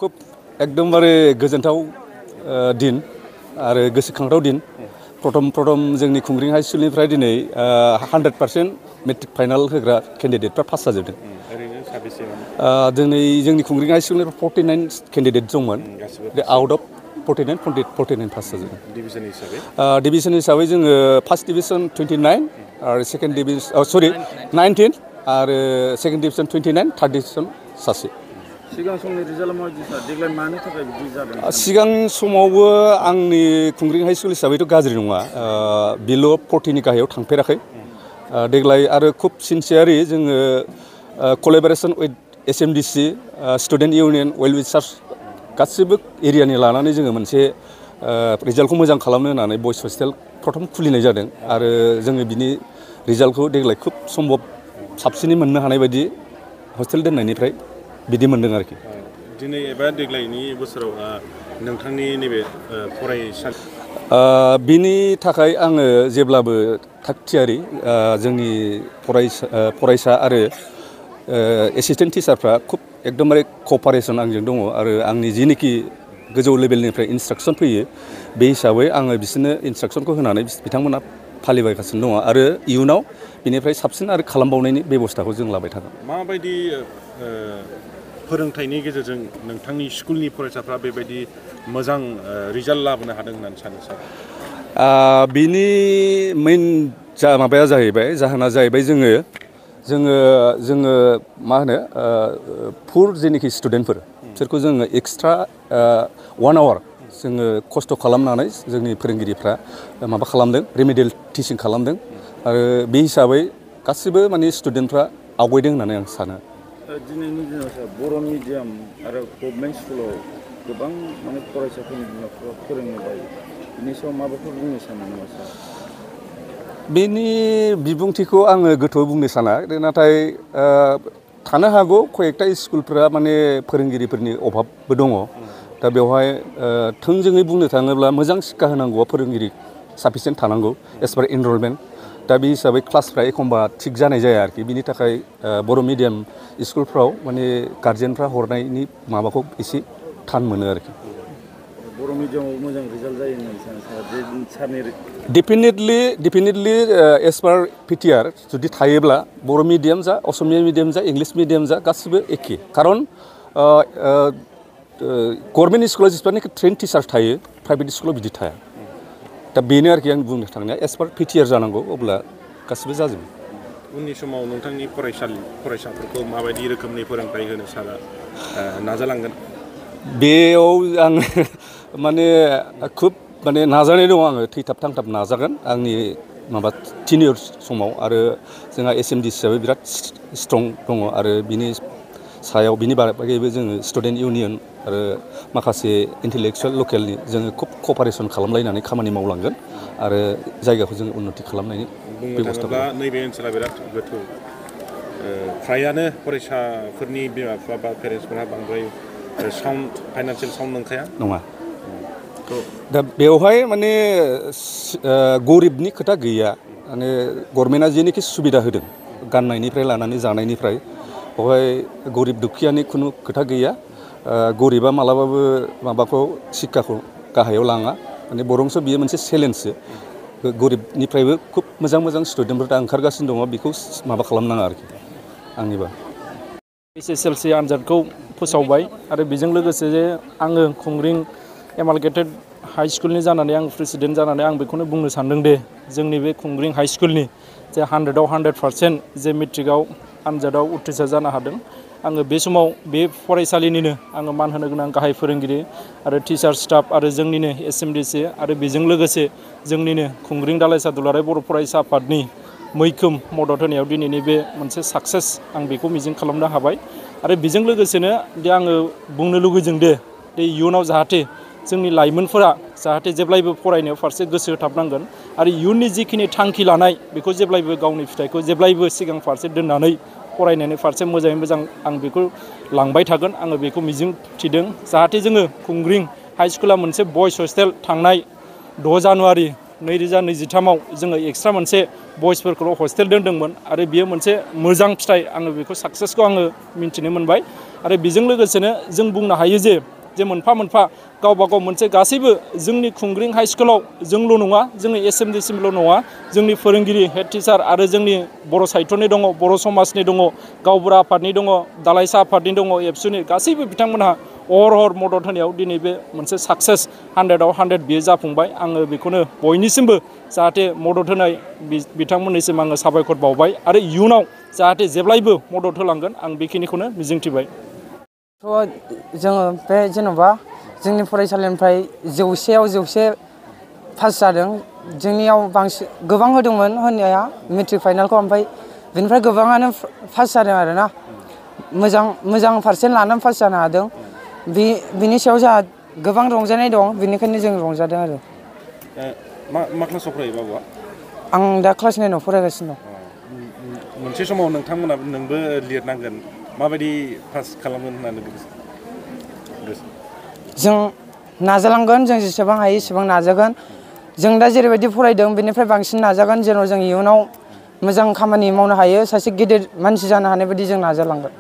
खूब एकदमबारे गोजोनथाव दिन आरो गोसोखांथाव दिन प्रथम जोंनि खुंग्रिं हाई स्कुलनिफ्राय दिनै 100% मेट्रिक फाइनाल होग्रा केन्डिडेटफ्रा पास जाजोबदों। ओरैनो साबेसेमोन? दिनै जोंनि खुंग्रिं हाई स्कुलनिफ्राय 49 केन्डिडेट दंमोन। आउट अफ 49 पास जाजोबदों। डिभिजन हिसाबै जोङो फार्स्ट डिभिजन 29 आरो सेकेन्ड डिभिजन 19 आरो सेकेन्ड डिभिजन 29 थार्ड डिभिजन सासे। सिगां समनि रिजाल्टआ माबायदि सार? देग्लाय मानि थाखाय बिदि जादों? सिगां समावबो आंनि खुंग्रिं हाई स्कुल हिसाबैथ' गाज्रि नङा, बिल' 40नि गाहायाव थांफेराखै। देग्लाय आरो खुब सिनसियारि जोङो collaboration with SMDC, student union, well wishers गासिबो एरियानि लानानै जोङो मोनसे रिजाल्टखौ मोजां खालामनो होननानै बयस हस्टेल प्रथम खुलिनाय जादों आरो जोङो बिनि रिजाल्टखौ देग्लाय खुब सम्भब साबसिनै मोननो हानाय बायदि हस्टेल दोननायनिफ्राय बिदि मोनदों आरोखि। दिनै एबा देग्लायनि बोसोराव नोंथांनि नैबे फरायसालि बिनि थाखाय आङो जेब्लाबो थागथियारि। जोंनि फरायसा आरो एसिस्टेन्ट टिचारफ्रा खुब एकदमबारे कपारेसन आंजों दङ आरो आंनि जिनिखि गोजौ लेभेलनिफ्राय इन्सट्राक्सन फैयो बे हिसाबै आङो बिसोरनो इन्सट्राक्सनखौ होनानै बिथांमोना फालिबायगासिनो दङ आरो इयुनाव बिनिफ्राय साबसिन आरो खालामबावनायनि बेबस्थाखौ जों लाबाय थागोन। माबायदि फोरोंथाइनि गेजेरजों नोंथांनि स्कुलनि फरायसाफ्रा बेबायदि मोजां रिजाल्ट लाबोनो हादों होननानै सानो सार? बिनि मेइन माबाया जाहैबाय, जाहोना जाहैबाय जोङो मा होनो पुर जेनोखि स्टुडेन्टफोर बिसोरखौ जोङो एक्सट्रा 1 आवार जोङो खस्थ' खालामनानै जोंनि फोरोंगिरिफ्रा माबा खालामदों, रिमेडियेल टिचिं खालामदों आरो बे हिसाबै गासिबो माने स्टुडेन्टफ्रा आवगायदों होननानै आं सानो। दिनैनि दिनाव सार बर' मिडियाम आरो गभर्नमेन्ट स्कुलाव गोबां माने फरायसाफोरनि बिमाफोरा फोरोंनो बायो, बिनि सायाव माबाफोर बुंनो सानो नामा सार? बेनि बिबुंथिखौ आङो गोथौयै बुंनो साना, नाथाय थानो हागौ कयेकटा स्कुलफोरा माने फोरोंगिरिफोरनि अभाबबो दङ। दा बेवहाय थोंजोङै बुंनो थाङोब्ला मोजां शिक्षा होनांगौआ फोरोंगिरि साफिसियेन्ट थानांगौ एस पार एनरलमेन्ट। दा बे हिसाबै क्लासफ्रा एखमबा थिग जानाय जाया आरोखि। बिनि थाखाय बर' मिडियाम स्कुलफ्राव माने गारजेनफ्रा हरनायनि माबाखौ एसे थान मोनो आरोखि। बर' मिडियामाव मोजां रिजाल्ट जायो होननानै सानो सारनि? डेफिनेटलि एस पार PTR जुदि थायोब्ला बर' मिडियाम जा, असमिया मिडियाम जा, इंलिस मिडियाम जा गासिबो एखे। खारन गभर्नमेन्ट स्कुलाव जेसेबांनाखि ट्रेन टिचार थायो प्राइभेट स्कुलाव बिदि थाया। दा बेनो आरोखि आं बुंनो थांनाया एस पार PTR जानांगौ, अब्ला गासिबो जाजोबो। उननि समाव नोंथांनि फरायसाफोरखौ माबायदि रोखोमनि फोरोंथाइ होनो सारा नाजालांगोन? बेयाव आङो माने खुब नाजानाय दङ। आङो थैथाब थांथाब नाजागोन आंनि माबा टिनियर समाव आरो जोंहा SMD हिसाबै बिराद स्ट्रं दङ आरो बिनि सायाव बिनि बागैबो जोङो स्टुडेन्ट इउनियन आरो माखासे इन्टेलेक्सुयेल लकेलनि जोङो खुब कपारेसन खालामलायनानै खामानि मावलांगोन आरो जायगाखौ जोङो उन्नति खालामनायनि बेब'स्था खालामगोन। नैबे ओनसोला बिराद गोथौ, फ्रायानो फरायसाफोरनि बिमा बिफा बा पेरेन्टसफोरा बांद्राय फाइनान्सियेल साउन्ड नंखाया नङा। दा बेवहाय माने गरिबनि खोथा गैया। माने गभर्नमेन्टआ जेनोखि सुबिदा होदों गाननायनिफ्राय लानानै जानायनिफ्राय, बेवहाय गरिब दुखियानि खुनु खोथा गैया। गरिबा मालाबाबो माबाखौ शिक्षाखौ गाहायाव लाङा, माने बरंसो बियो मोनसे चेलेन्जसो। गरिबनिफ्रायबो खुब मोजां स्टुडेन्टफोर दा ओंखारगासिनो दङ, बेखौ माबा खालामनाङा आरोखि आंनिबा। SSLC आनजादखौ फोसावबाय आरो बेजों लोगोसे जे आङो खुंग्रिं एमालगेटेड हाई स्कुलनि जानानै आं प्रेसिडेन्ट जानानै आं बेखौनो बुंनो सानदों दे जोंनि बे खुंग्रिं हाई स्कुलनि जे 100आव 100% जे मेट्रिकआव आनजादाव उथ्रिसार जानो हादों, आङो बे समाव बे फरायसालिनिनो आङो मान होनो गोनां गाहाय फोरोंगिरि आरो टिचार स्टाफ आरो जोंनिनो SMDC आरो बेजों लोगोसे जोंनिनो खुंग्रिं दालाइसा दुलाराय बर' फरायसा आफादनि मैखोम मदद होनायाव दिनैनि बे मोनसे साक्सेस आं बेखौ मिजिं खालामनो हाबाय। आरो बेजों लोगोसेनो दे आङो बुंनो लुगैदों दे इयुनाव जाहाथे जोंनि लाइमोनफोरा जाहाथे जेब्लायबो फरायनायाव फारसे गोसो होथाबनांगोन आरो इयुननि जिखिनि थांखि लानाय बेखौ जेब्लायबो गावनि फिथाइखौ जेब्लायबो सिगां फारसे दोननानै फरायनायनि फारसे मोजाङै मोजां आं बेखौ लांबाय थागोन, आङो बेखौ मिजिं थिदों। जाहाथे जोङो खुंग्रिं हाई स्कुला मोनसे बयस हस्टेल थांनाय 6 जानुवारि 2023आव जोङो एक्सट्रा मोनसे बयसफोरखौल' हस्टेल दोनदोंमोन आरो बियो मोनसे मोजां फिथाइ, आङो बेखौ साक्सेसखौ आङो मिन्थिनो मोनबाय। आरो बेजों लोगोसेनो जों बुंनो हायो जे मोनफा मोनफा गावबा गाव मोनसे गासैबो जोंनि खुंग्रिं हाइ स्कुलाव जोंल' नङा जोंनि एसएमडिसिमल' नङा जोंनि फोरोंगिरि हेड टिचार आरो जोंनि बर' साहित्यनि दङ बर' समाजनि दङ गावबुरा आफादनि दङ दालाइसा आफादनि दङ एबसुनि गासैबो बिथांमोनहा हर मदद होनायाव दिनै बे मोनसे साक्सेस 100आव 100 बियो जाफुंबाय आङो बेखौनो बयनिसिमबो जाहाथे मदद होनाय बिथांमोननिसिम आङो साबायखर बावबाय आरो इयुनाव जाहाथे जेब्लायबो मदद होलांगोन आं बेखिनिखौनो मिजिंथिबाय जोङो बे जेन'बा जोंनि फरायसालिनिफ्राय 100आव 100 पास जादों जोंनियाव बांसिन गोबां होदोंमोन होनाया मेट्रिक फाइनालखौ ओमफ्राय बेनिफ्राय गोबाङानो पास जादों आरोना मोजां पारसेन्ट लानानै पास जानो हादों बिनि सायाव जोंहा गोबां रंजानाय दं बेनिखायनो जों रंजादों आरो मा क्लासाव फरायो बाबुआ आं दा क्लास 9आव फरायगासिनो दं मोनसे समाव नोंथांमोना नोंबो लिरनांगोन माबायदि पास खालामगोन होननानै जों नाजालांगोन जों जेसेबां हायो एसेबां नाजागोन जों दा जेरैबायदि फरायदों बेनिफ्राय बांसिन नाजागोन जेन' जों इयुनाव मोजां खामानि मावनो हायो सासे गेदेर मानसि जानो हानाय बायदि जों नाजालांगोन